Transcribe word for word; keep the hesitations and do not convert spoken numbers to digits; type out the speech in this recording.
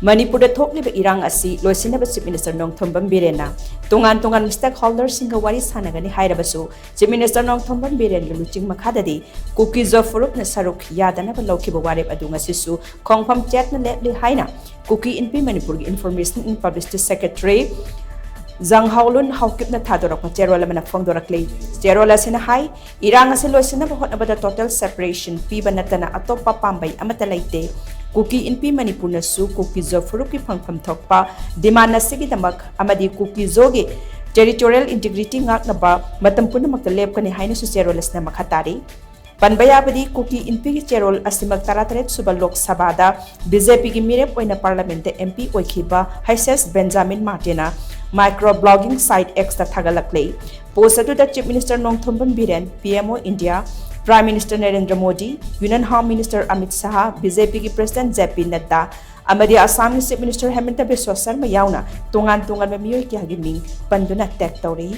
ꯃꯅꯤꯄꯨꯔꯗ ꯊꯣꯛꯂꯤꯕ ꯏꯔꯥꯡ ꯑꯁꯤ ꯂꯣꯏꯁꯤꯟꯅꯕ Chief Minister ꯅꯣꯡꯊꯣꯝꯕꯝ ꯕꯤꯔꯦꯟꯅ ꯇꯣꯉꯥꯟ ꯇꯣꯉꯥꯟꯕ stakeholderꯁꯤꯡꯒ ꯋꯥꯔꯤ ꯁꯥꯟꯅꯒꯅꯤ ꯍꯥꯏꯔꯕꯁꯨ, Chief Minister ꯅꯣꯡꯊꯣꯝꯕꯝ ꯕꯤꯔꯦꯟꯒꯤ ꯂꯨꯆꯤꯡ ꯃꯈꯥꯗꯗꯤ ꯀꯨꯀꯤ ꯖꯣ ꯐꯨꯔꯨꯞꯅ ꯁꯔꯨꯛ ꯌꯥꯗꯅꯕ ꯂꯧꯈꯤꯕ ꯋꯥꯔꯦꯞ ꯑꯗꯨ ꯉꯁꯤꯁꯨ ꯈꯣꯡꯐꯝ ꯆꯦꯠꯅ ꯂꯦꯞꯂꯤ ꯍꯥꯏꯅ ꯀꯨꯀꯤ ꯏꯟꯄꯤ ꯃꯅꯤꯄꯨꯔꯒꯤ Information and Publicity Secretary ꯖꯪꯍꯥꯎꯂꯨꯟ ꯍꯥꯎꯀꯤꯞꯅ ꯊꯥꯗꯣꯔꯛꯄ ꯆꯦꯔꯣꯜ ꯑꯃꯅ ꯐꯣꯡꯗꯣꯔꯛꯂꯤ꯫ ꯆꯦꯔꯣꯜ ꯑꯁꯤꯅ ꯍꯥꯏ, ꯏꯔꯥꯡ ꯑꯁꯤ ꯂꯣꯏꯁꯤꯟꯅꯕ ꯍꯣꯠꯅꯕꯗ total separation ꯄꯤꯕ ꯅꯠꯇꯅ ꯑꯇꯣꯞꯄ ꯄꯥꯝꯕꯩ ꯑꯃꯠꯇ ꯂꯩꯇꯦ꯫ ꯀꯨꯀꯤ ꯏꯟꯄꯤ ꯃꯅꯤꯄꯨꯔꯅꯁꯨ ꯀꯨꯀꯤ ꯖꯣ ꯐꯨꯔꯨꯞꯀꯤ ꯐꯪꯐꯝ ꯊꯣꯛꯄ demand ꯑꯁꯤꯒꯤꯗꯃꯛ ꯑꯃꯗꯤ ꯀꯨꯀꯤ ꯖꯣꯒꯤ territorial integrity ꯉꯥꯛꯅꯕ ꯃꯇꯝ ꯄꯨꯝꯅꯃꯛꯇ ꯂꯦꯞꯀꯅꯤ ꯍꯥꯏꯅꯁꯨ ꯆꯦꯔꯣꯜ ꯑꯁꯤꯅ ꯃꯈꯥ ꯇꯥꯔꯤ꯫ ꯄꯟꯕ ꯌꯥꯕꯗꯤ, ꯀꯨꯀꯤ ꯏꯟꯄꯤꯒꯤ ꯆꯦꯔꯣꯜ ꯑꯁꯤꯃꯛ ꯇꯔꯥꯇꯔꯦꯠ ꯁꯨꯕ ꯂꯣꯛ ꯁꯚꯥꯗ BJPꯒꯤ ꯃꯤꯔꯦꯞ ꯑꯣꯏꯅ Parliamentꯇ MP ꯑꯣꯏꯈꯤꯕ H S Benjamin ꯃꯥꯔꯇꯤꯅ micro blogging site Xꯇ ꯊꯥꯒꯠꯂꯛꯂꯤ꯫ Post ꯑꯗꯨꯗ Chief Minister Nongthombam Biren, PMO India, Prime Minister Narendra Modi, Union Home Minister Amit Shah, BJPꯒꯤ President J P ꯅꯗ꯭ꯗꯥ ꯑꯃꯗꯤ ꯑꯁꯥꯝꯒꯤ Chief Minister ꯍꯦꯃꯟꯇ ꯕꯤꯁ꯭ꯋ ꯁꯔꯃ ꯌꯥꯎꯅ ꯇꯣꯉꯥꯟ ꯇꯣꯉꯥꯟꯕ ꯃꯤꯑꯣꯏ ꯀꯌꯥꯒꯤ ꯃꯤꯡ ꯄꯟꯗꯨꯅ tag ꯇꯧꯔꯤ꯫